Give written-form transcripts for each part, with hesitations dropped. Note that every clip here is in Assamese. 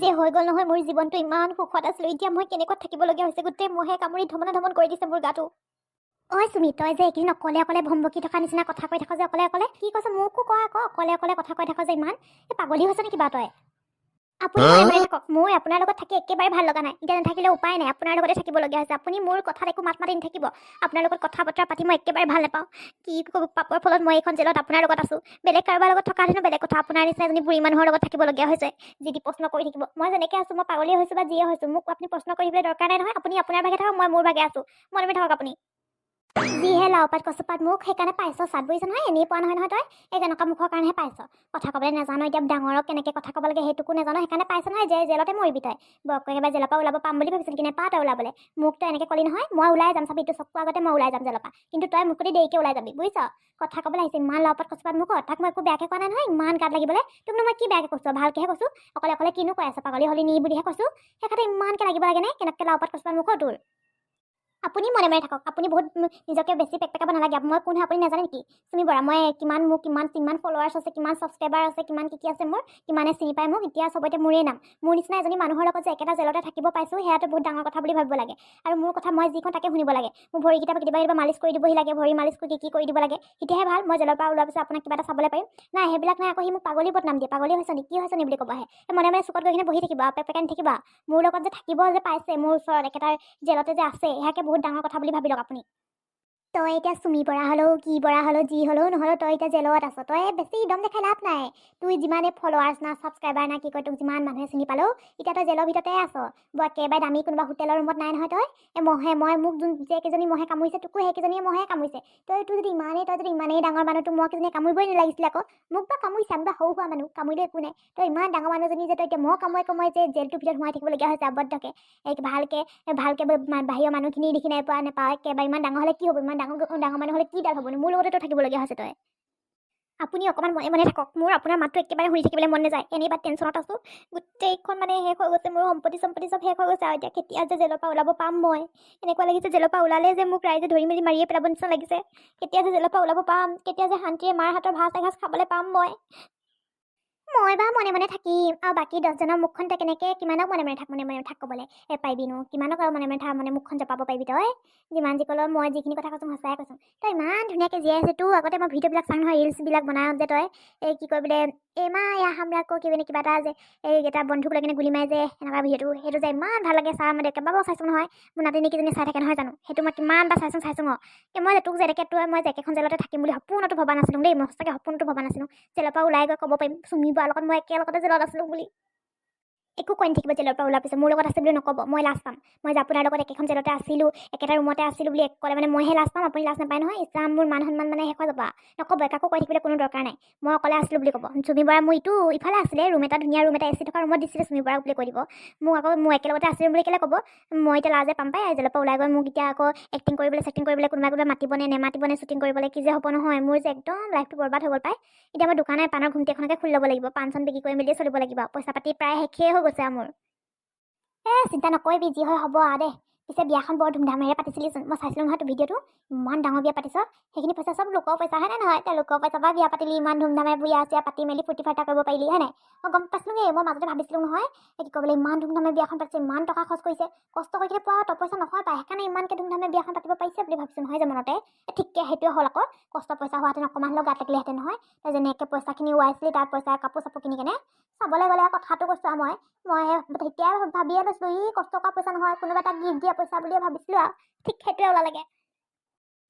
যে হৈ গ'ল নহয়, মোৰ জীৱনটো ইমান সুখত আছিলোঁ, এতিয়া মই কেনেকুৱা থাকিবলগীয়া হৈছে। গোটেই মহে কামুৰি ধমনা ধমন কৰি দিছে মোৰ গাটো। ঐ চুমি, তই যে এইকেইদিন অকলে অকলে ভম্বকি থকা নিচিনা কথা কৈ থাক যে, অকলে অকলে কি কৈছ মোকো কয় আকৌ। অকলে অকলে কথা কৈ থাক যে ইমান, এই পাগলী হৈছ নেকি বাৰু তই? আপুনি মনে মনে থাকক। মোৰ আপোনাৰ লগত থাকি একেবাৰে ভাল লগা নাই। এতিয়া নাথাকিলে উপায় নাই, আপোনাৰ লগতে থাকিবলগীয়া হৈছে। আপুনি মোৰ কথাত একো মাত মাতি নাথাকিব। আপোনাৰ লগত কথা বতৰা পাতি মই একেবাৰে ভাল নাপাওঁ। কি ক'ব, পাপৰ ফলত মই এইখন জেলত আপোনাৰ লগত আছোঁ। বেলেগ কাৰোবাৰ লগত থকা হেঁতেনো বেলেগ কথা, আপোনাৰ নিচিনা এজনী বুঢ়ী মানুহৰ লগত থাকিবলগীয়া হৈছে, যি টি প্ৰশ্ন কৰি থাকিব। মই যেনেকৈ আছোঁ, মই পাগলী হৈছোঁ বা যিয়ে হৈছোঁ, মোক আপুনি প্ৰশ্ন কৰিবলৈ দৰকাৰ নাই নহয়। আপুনি আপোনাৰ ভাগে থাকক, মই মোৰ ভাগে আছোঁ। মনে মনে থাকক আপুনি। যিহে লাওপাত কচুপাত মুখ, সেইকাৰণে পাইছ চাত, বুজিছ নহয়? এনেই পোৱা নহয় নহয় তই। এই তেনেকুৱা মুখৰ কাৰণেহে পাইছ। কথা ক'বলৈ নাজানো, এতিয়া ডাঙৰক কেনেকৈ কথা ক'ব লাগে সেইটোকো নাজানো, সেইকাৰণে পাইছ নহয়। যে জেলতে মৰিবি তই। বৰকৈ একেবাৰে জেলৰ পৰা ওলাব পাম বুলি ভাবিছিল কি? নেপা তই ওলাবলৈ। মোক তই এনেকৈ ক'লি নহয়, মই ওলাই যাম চাবি, এইটো চকু আগতে মই ওলাই যাম জেলৰ পৰা। কিন্তু তই মোতকৈ দেৰিকৈ ওলাই যাবি, বুজিছ? কথা ক'বলৈ আহিছে, ইমান লাওপাত কচুপাত মুখত। তাক মই একো বেয়াকৈ কোৱা নাই নহয়। ইমান গাত লাগিবলৈ তোকনো মই কি বেয়াকৈ কৈছোঁ? ভালকৈহে কৈছোঁ। অকলে অকলে কিনো কৈ আছ, পাগলী হ'লি নি বুলিহে কৈছোঁ। সেইকাৰণে ইমানকৈ লাগিব লাগেনে? কেনেকৈ লাওপাত কচুপাত মুখৰ তোৰ। আপুনি মনে মনে থাকক। আপুনি বহুত নিজকে বেছি পেক পেকাব নালাগে। মই কোন হয় আপুনি নাজানে নেকি? চুমি বৰা। মই কিমান, মোৰ কিমান কিমান ফলোৱাৰ্ছ আছে, কিমান ছাবস্ক্ৰাইবাৰ আছে, কিমান কি কি আছে মোৰ, কিমানে চিনি পায় মোক। এতিয়া চবতে মোৰেই নাম। মোৰ নিচিনা এজনী মানুহৰ লগত যে একেটা জেলতে থাকিব পাইছোঁ, সেয়াটো বহুত ডাঙৰ কথা বুলি ভাবিব লাগে। আৰু মোৰ কথা মই যি কওঁ তাকে শুনিব লাগে। মোৰ ভৰিকেইটা কেতিয়াবা কেতিয়াবা মালিচ কৰি দিবহি লাগে, ভৰি মালিচ কৰি কি কি কৰি দিব লাগে, তেতিয়াহে ভাল। মই জেলৰ পৰা ওলোৱাৰ পিছত আপোনাক কিবা এটা চাবলৈ পাৰিম। নাই, সেইবিলাক নাই। আকৌ সি মোক পাগলী বদনাম দিয়ে। পাগলী হৈছে নেকি, কি হৈছে নি বুলি ক'ব আহে। মনে মনে চুকত গৈ কিনে বহি থাকিব, পেক পেকাই নাথাকিবা। মোৰ লগত যে থাকিব যে পাইছে, মোৰ ওচৰত একেটা জেলতে যে আছে, সেয়াকে বহুত ডাঙৰ কথা বুলি ভাবি লওক আপুনি। তই এতিয়া চুমি বৰা হ'লেও, কি বৰা হ'লেও, যি হ'লেও নহ'লেও, তই এতিয়া জেলত আছ। তই বেছি দম দেখাই লাভ নাই। তুই যিমানে ফলোৱাৰ্ছ না ছাবস্ক্ৰাইবাৰ না কি কয়, তোক যিমান মানুহে চিনি পালেও, এতিয়া তই জেলৰ ভিতৰতে আছ। বৰ একেবাৰে দামী কোনোবা হোটেলৰ ৰুমত নাই নহয় তই। এই মহে মই মোক যোন যে কেইজনী মহে কামুৰিছে, তোকো সেইকেইজনীয়ে মহে কামুৰিছে। তই যদি ইমানেই ডাঙৰ মানুহ, তোক মহ কেইজনীয়ে কামুৰিবই নালাগিছিলে আকৌ। মোক বা কামুৰিছে, আমি বা সৰু সুৰা মানুহ, কামুৰিলে একো নাই। তই ইমান ডাঙৰ মানুহজনী যে তই এতিয়া মহ কামুৰে কামুৰে যে জেলটোৰ ভিতৰত সোমাই থাকিবলগীয়া হৈছে আবদ্ধকৈ, এই ভালকৈ ভালকৈ বাহিৰৰ মানুহখিনি দেখি নাই পোৱা নাপাওঁ। একেবাৰে ইমান ডাঙৰ হ'লে কি হ'ব? ইমান ডাঙৰ ডাঙৰ মানুহ হ'লে কিডাল হ'বনো? মোৰ লগতে থাকিবলগীয়া হৈছে তই। আপুনি অকণমান মনে মনে থাকক। মোৰ আপোনাৰ মাতটো একেবাৰে শুনি থাকিবলৈ মন নাযায়। এনেই বা টেনশ্যনত আছোঁ। গোটেইখন মানে শেষ হৈ গৈছে মোৰ, সম্পত্তি চম্পত্তি চব শেষ হৈ গৈছে। আৰু এতিয়া কেতিয়া যে জেলৰ পৰা ওলাব পাম মই, এনেকুৱা লাগিছে জেলৰ পৰা ওলালে যে মোক ৰাইজে ধৰি মেলি মাৰিয়ে পেলাব নিচিনা লাগিছে। কেতিয়া যে জেলৰ পৰা ওলাব পাম, কেতিয়া যে শান্তিৰে মাৰ হাতৰ ভাত এসাঁজ খাবলৈ পাম মই। মই বা মনে মনে থাকিম, আৰু বাকী 10জনৰ মুখখন তই কেনেকৈ, কিমানক মনে মনে থাক মনে মনে থাক ক'বলৈ পাৰিবিনো? কিমানক আৰু মনে মনে থাক মানে মুখখন জপাব পাৰিবি তই? যিমান যি ক'লেও মই যিখিনি কথা কৈছোঁ, সঁচাই কৈছোঁ। তই ইমান ধুনীয়াকৈ জীয়াই আছ। তোৰ আগতে মই ভিডিঅ'বিলাক চাওঁ নহয়, ৰিলচবিলাক বনাওঁ যে তই, এই কি কয় বোলে, এই মা ইয়া হামৰা ক কি কিবা এটা যে, এই এটা বন্ধুক লৈ কিনে গুলি মাৰে যে, এনেকুৱা ভিডিঅ'টো, সেইটো যে ইমান ভাল লাগে চাওঁ। মই কেইবাবাৰো চাইছোঁ নহয়। মোৰ নাতিনীকেইজনী চাই থাকে নহয় জানো, সেইটো মই কিমান বাৰ চাইছোঁ চাইছোঁ। অঁ, মই যে তোক যে এনেকৈ তই মই যে একেখন জেলতে থাকিম বুলি সপোনতো ভবা নাছিলোঁ দেই। মই সঁচাকৈ সপোনটো ভবা নাছিলোঁ জেলৰ পৰা ওলাই গৈ ক'ব পাৰিম চুমি বৰাৰ লগত মই একেলগতে জেলত আছিলোঁ বুলি। একো কৈ নাথাকিব। জেলৰ পৰা ওলোৱাৰ পিছত মোৰ লগত আছে বুলি নক'ব, মই লাজ পাম। মই যে আপোনাৰ লগত একেখন জেলতে আছিলোঁ, একেটা ৰুমতে আছিলোঁ বুলি ক'লে মানে মইহে লাজ পাম, আপুনি লাজ নাপায় নহয়। ইছৰাম, মোৰ মান সন্মান মানে শেষ হৈ যাব। নক'ব, কাকো কৈ থাকিবলৈ কোনো দৰকাৰ নাই। মই অকলে আছিলোঁ বুলি ক'ব। চুমি বৰা মোৰ ইটো ইফালে আছিলে, ৰুম এটা, ধুনীয়া ৰুম এটা, এ চি থকা ৰুমত দিছিলে চুমি বৰাক বুলি কৈ দিব। মোক আকৌ মোৰ একেলগতে আছিলোঁ বুলি কেলৈ ক'ব? মই এতিয়া লাজে পাম পাই। জেলৰ পৰা ওলাই গৈ মোক এতিয়া আকৌ এক্টিং কৰিবলৈ, চেক্টিং কৰিবলৈ কোনোবাই কোনোবাই মাতিবনে নেমাতিবনে শ্বুটিং কৰিবলৈ? কি যে হ'ব নহয়, মোৰ যে একদম লাইফটো বৰবাদ হৈ গ'ল পাই। এতিয়া মই দোকানে পাণৰ ঘুমটি এখনকে খুলি ল'ব লাগিব। পাণ চান বিক্ৰী কৰি মেলিয়ে চলিব লাগিব। পইচা পাতি প্ৰায় শেষেই হৈ গৈছে আৰু মোৰ। এ চিন্তা নকৰিবি, যি হয় হ'ব আৰু দে। পিছে বিয়াখন বৰ ধুমধামেৰে পাতিছিলিচোন, মই চাইছিলোঁ নহয় তোৰ ভিডিঅ'টো। ইমান ডাঙৰ বিয়া পাতিছ, সেইখিনি পইচা চব লোকৰ পইচা হয়নে নহয়? তই লোকৰ পইচা পৰা বিয়া পাতিলি, ইমান ধুমধামে বিয়া চিয়া পাতি মেলি ফূৰ্তি ফাৰ্তা কৰিব পাৰিলি, হয় নাই? মই গম পাইছিলোঁগৈ। মই মাজতে ভাবিছিলোঁ নহয়, কি ক'বলৈ ইমান ধুমধামে বিয়াখন পাতিছে, ইমান টকা খৰচ কৰিছে, কষ্ট কৰি কিনে পোৱা পইচা নহয় পায়, সেইকাৰণে ইমানকৈ ধুমধামে বিয়াখন পাতিব পাৰিছে বুলি ভাবিছোঁ নহয় যে মনতে। ঠিককৈ সেইটোৱে হ'ল আকৌ। কষ্ট পইচা হোৱাহেঁতেন অকণমান হ'লেও গাত লাগিলেহেঁতেন নহয়। তই যেনেকৈ পইচাখিনি উৱাইছিলি, তাৰ পইচা কাপোৰ চাপোৰ কিনি কেনে, চাবলৈ গ'লে কথাটো কৈছোঁ আৰু মই তেতিয়াই ভাবিয়ে লৈছিলোঁ, ই কষ্ট কৰা পইচা নহয়, কোনোবা এটা গিফ্ট দিয়া পইচা বুলিয়ে ভাবিছিলোঁ আৰু ঠিক সেইটোৱে ওলালেগৈ।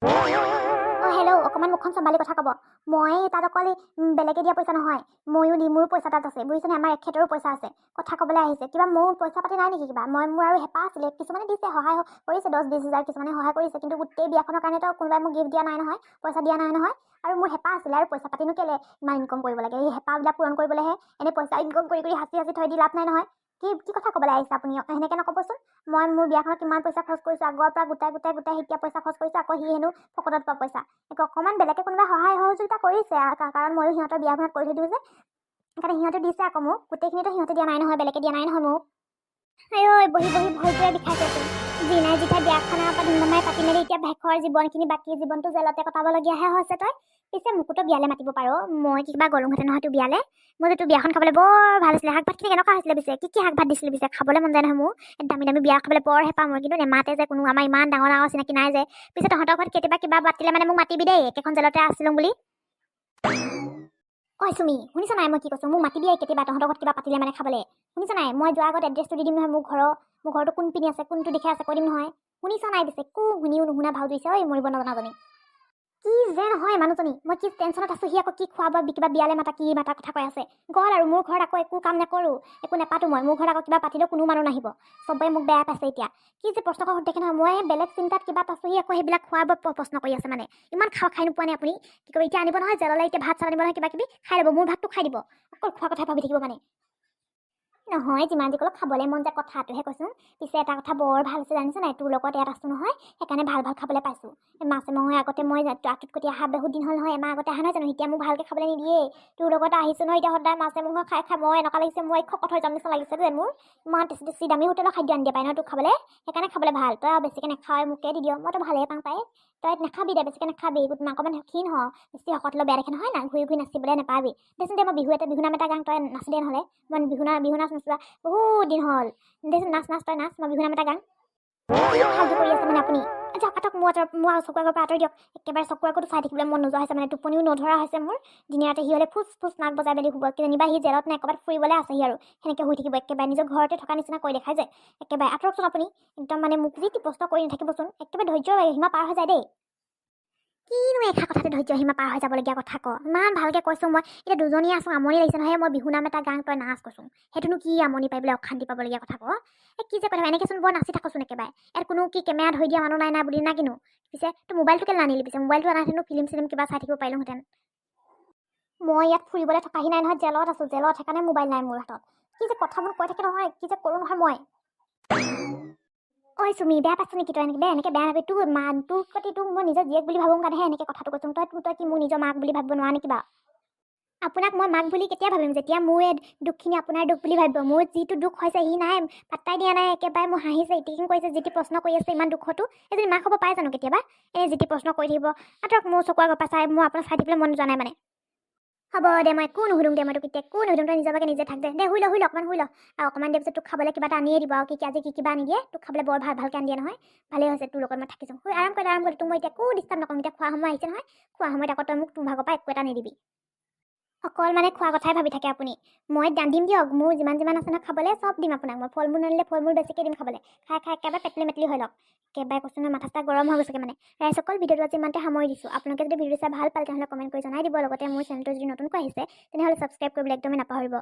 অঁ হেল্ল', অকণমান মুখখন চম্ভালি কথা ক'ব। মই তাত অকল বেলেগে দিয়া পইচা নহয়, ময়ো দি মোৰো পইচা তাত আছে, বুজিছেনে? আমাৰ এখেতৰো পইচা আছে। কথা ক'বলৈ আহিছে কিবা, মোৰ পইচা পাতি নাই নেকি কিবা? মই মোৰ আৰু হেঁপাহ আছিলে। কিছুমানে দিছে, সহায় কৰিছে, 10-20 হাজাৰ কিছুমানে সহায় কৰিছে। কিন্তু গোটেই বিয়াখনৰ কাৰণেতো কোনোবাই মোক গিফ্ট দিয়া নাই নহয়, পইচা দিয়া নাই নহয়। আৰু মোৰ হেঁপাহ আছিলে। আৰু পইচা পাতিনো কেলৈ ইমান ইনকম কৰিব লাগে? এই হেঁপাহবিলাক পূৰণ কৰিবলৈহে। এনেই পইচা ইনকম কৰি কৰি সাঁচি সাঁচি থৈ দি লাভ নাই নহয়। কি কি কথা ক'বলৈ আহিছে আপুনি? সেনেকৈ নক'বচোন। মই মোৰ বিয়াখনত কিমান পইচা খৰচ কৰিছোঁ, আগৰ পৰা গোটাই গোটাই গোটাই এতিয়া পইচা খৰচ কৰিছোঁ, আকৌ সি হেনো ফকটত পোৱা পইচা। একো অকণমান বেলেগে কোনোবাই সহায় সহযোগিতা কৰিছে, কাৰণ ময়ো সিহঁতৰ বিয়াখনত কৰি থৈ দিওঁ যে, সেইকাৰণে সিহঁতে দিছে আকৌ মোক। গোটেইখিনিতো সিহঁতে দিয়া নাই নহয়, বেলেগে দিয়া নাই নহয় মোক। আঐ, বহি বহি ভৰিটোৱে বিষাইছেচোন। যি নাই যেতিয়া বিয়াখন আৰু ধুমধামাই পাতি মেলি এতিয়া শেষৰ জীৱনখিনি, বাকী জীৱনটো জেলতে কটাবলগীয়াহে হৈছে। তই পিছে মোকোতো বিয়ালৈ মাতিব পাৰ, মই কিবা গ'লোহেঁতেন নহয় তোৰ বিয়ালৈ। মোৰ যে তোৰ বিয়াখন খাবলৈ বৰ ভাল আছিলে। শাক ভাতখিনি কেনেকুৱা হৈছিলে পিছে? কি কি শাক ভাত দিছিলে পিছে? খাবলৈ মন যায় নহয় মোৰ। দামী দামী বিয়া খাবলৈ বৰ হেঁপাহ মোৰ, কিন্তু নেমাতে যে কোনো। আমাৰ ইমান ডাঙৰ ডাঙৰ চিনাকি নাই যে। পিছে তহঁতৰ ঘৰত কেতিয়াবা কিবা পাতিলে মানে মোক মাতিবি দেই, একেখন জেলতে আছিলোঁ বুলি। ঐ চুমি, শুনিছ নাই মই কি কৈছোঁ? মোক মাতিবি কেতিয়াবা তহঁতৰ ঘৰত কিবা পাতিলে মানে খাবলৈ, শুনিছ নাই? মই যোৱাৰ আগত এড্ৰেছটো দি দিম নহয়। মোৰ ঘৰটো কোনপিনে আছে, কোনটো দিশে আছে কৈ দিম নহয়। শুনিছ নাই পিছে? একো শুনিও নুশুনা ভাও জুৰিছে। ঐ মৰিব নজনাজনী, কি যে নহয় মানুহজনী। মই কি টেনশ্যনত আছোঁ, সি আকৌ কি খোৱা বোৱা, কিবা বিয়ালৈ মাতা কি মাতা কথা কৈ আছে। গ'ল আৰু, মোৰ ঘৰত আকৌ একো কাম নকৰোঁ, একো নেপাতো মই। মোৰ ঘৰত আকৌ কিবা পাতিলেও কোনো মানুহ নাহিব, চবেই মোক বেয়া পাইছে এতিয়া। কি যে প্ৰশ্ন সুধি থাকে নহয়। মই বেলেগ চিন্তাত কিবাত আছোঁ, সি আকৌ সেইবিলাক খোৱা বোৱা প্ৰশ্ন কৰি আছে। মানে ইমান খাওঁ খাই নোপোৱা নাই আপুনি? কি কৰিব এতিয়া? আনিব নহয় জেললৈ এতিয়া ভাত চাত আনিব নহয়, কিবা কিবি খাই ল'ব, মোৰ ভাতটো খাই দিব। অকল খোৱা কথাই ভাবি থাকিব মানে। নহয়, যিমান যি ক'লেও খাবলৈ মন যায়, কথাটোহে কৈছোঁ। পিছে এটা কথা বৰ ভাল হৈছে জানিছ নাই? তোৰ লগত ইয়াত আছোঁ নহয়, সেইকাৰণে ভাল ভাল খাবলৈ পাইছোঁ। মাছে মঙহে আগতে মই আটুতকটীয়া অহা বহুত দিন হ'ল নহয়, এমাহ আগতে অহা নহয় জানো? এতিয়া মোক ভালকৈ খাবলৈ নিদিয়েই। তোৰ লগত আহিছোঁ নহয়, এতিয়া সদায় মাছে মঙহে খাই খাই মই এনেকুৱা লাগিছে, মই শকত হৈ যাম নিচিনা লাগিছে যে মোৰ। ইমান টেষ্টি টেষ্টি দামী হোটেলৰ খাদ্য আনি দিয়ে পাই নহয় তোক খাবলৈ, সেইকাৰণে খাবলৈ ভাল। তই আৰু বেছিকৈ নাখাৱে, মোকে দি দিয়, মইতো ভালেই পাওঁ পাই। তই নাখাবি দে, বেছিকৈ নাখাবি, অকণমান ক্ষীণ হ। বেছি শকত হ'লে বেয়া দেখে নহয় না, ঘূৰি ঘূৰি নাচিবলৈ নাপাবি। দেচোন দে, মই বিহু নাম এটা গাং, তই নাচি দে নহ'লে। মই বিহু নাচ নচোৱা বহুত দিন হ'ল। দেচোন, নাচ নাচ, তই নাচ, মই বিহু নাম এটা গাং। কি ফাল্টু কৰি আছে মানে আপুনি? যাওক, আঁতৰক মোৰ, আঁতৰ মোৰ আৰু চকুৰ আগৰ পৰা আঁতৰি দিয়ক একেবাৰে। চকুৰ আগতো চাই থাকিবলৈ মন নোযোৱা হৈছে মানে, টোপনিও নধৰা হৈছে মোৰ। দিনে ৰাতি সি হ'লে ফুচ ফুচ নাক বজাই মেলি শুব। কিজানিবা সি জেলত নাই, ক'ৰবাত ফুৰিবলৈ আছে সি আৰু সেনেকৈ শুই থাকিব। একেবাৰে নিজৰ ঘৰতে থকা নিচিনা কৰি দেখাই যায় একেবাৰে। আঁতৰকচোন আপুনি একদম, মানে মোক যি টি প্ৰশ্ন কৰি নাথাকিবচোন। একেবাৰে ধৈৰ্য সীমা পাৰ হৈ যায় দেই। কিনো এষাৰ কথাতে ধৈৰ্য সীমা পাৰ হৈ যাবলগীয়া কথা ক? ইমান ভালকৈ কৈছোঁ মই, এতিয়া দুজনীয়ে আছোঁ, আমনি লাগিছে নহয়। মই বিহু নাম এটা গাং, তই নাচ কৈছোঁ, সেইটোনো কি আমনি পাই পেলাই অশান্তি পাবলগীয়া কথা ক? এই কি যে কথা, এনেকৈচোন বৰ নাচি থাকোঁচোন একেবাৰে। ইয়াত কোনো কি কেমেৰা ধৰি দিয়া মানুহ নাই নাই বুলি না কিনো? পিছে তোৰ মোবাইলটো কেলৈ নানিলি? পিছে মোবাইলটো আনাহেঁতেনো ফিল্ম চিলিম কিবা চাই থাকিব পাৰিলোহেঁতেন। মই ইয়াত ফুৰিবলৈ থকাহি নাই নহয়, জেলত আছোঁ জেলত, সেইকাৰণে মোবাইল নাই মোৰ হাতত। কি যে কথাবোৰ কৈ থাকে নহয়, কি যে কৰোঁ নহয় মই। ঐ চুমি, বেয়া পাইছ নেকি তই? এনেকৈ বেয়া নাপাবি। তোৰ মা, তোৰ প্ৰতি তোক মই নিজৰ জীয়েক বুলি ভাবোঁ কাৰণেহে এনেকৈ কথাটো কৈছোঁ। তই কি মোক নিজৰ মাক বুলি ভাবিব নোৱাৰ নেকি বাৰু? আপোনাক মই মাক বুলি কেতিয়া ভাবিম? যেতিয়া মোৰ এই দুখখিনি আপোনাৰ দুখ বুলি ভাবিব। মোৰ যিটো দুখ হৈছে, সি নাই পাত্তাই দিয়া নাই একেবাৰে। মোক হাঁহিছে, ইটিকিং কৰিছে, যি টি প্ৰশ্ন কৰি আছে। ইমান দুখতো এজনী মাক হ'ব পাৰে জানো কেতিয়াবা? এই যি টি প্ৰশ্ন কৰি থাকিব। আঁতৰক মোৰ চকুৰ আগৰ পৰা চাই, মোৰ আপোনাক চাই থাকিবলৈ মন যোৱা নাই মানে। হ'ব দে, মই একো নুসুধোঁ দে, মই তোক এতিয়া একো নুসুধোঁ। তই নিজকে নিজে থাক দে। দে, শুই ল, শুই ল, অকণমান শুই ল। আৰু অকণমান দেৰি পিছত তোক খাবলৈ কিবা এটা আনিয়ে দিব। আৰু কি কি আজি কি কিবা আনি দিয়ে তোক খাবলৈ, বৰ ভাল ভালকৈ আনি দিয়ে নহয়। ভালেই হৈছে, তোৰ লগত মই থাকিছোঁ। শুই আৰাম কৰি, আৰাম কৰি। তোক মই এতিয়া একো ডিষ্টাৰ্ব নকৰোঁ। এতিয়া খোৱা সময় আহিছে নহয়, খোৱা সময়ত আকৌ তই মোক তোৰ ভাগৰ পৰা একো এটা নিদিবি। অকল মানে খোৱা কথাই ভাবি থাকে আপুনি। মই দিম দিয়ক, মোৰ যিমান যিমান আছে নহয় খাবলৈ চব দিম আপোনাক মই। ফল মূল আনিলে ফল মূল বেছিকৈ দিম খাবলৈ। খাই খাই একেবাৰে পেটলি মেটলি হৈ লওক একেবাৰে। কৈছোঁ নহয়, মাথা চাথা গৰম হৈ গৈছেগৈ মানে। ৰাইজসকল, ভিডিঅ'টো আজি ইমানতে সামৰি দিছোঁ। আপোনালোকে যদি ভিডিঅ'টো চাই ভাল পালে, তেনেহ'লে কমেণ্ট কৰি জনাই দিব। লগতে মোৰ চেনেলটো যদি নতুনকৈ আহিছে, তেনেহ'লে ছাবস্ক্ৰাইব কৰিবলৈ একদমেই নাপাহৰিব।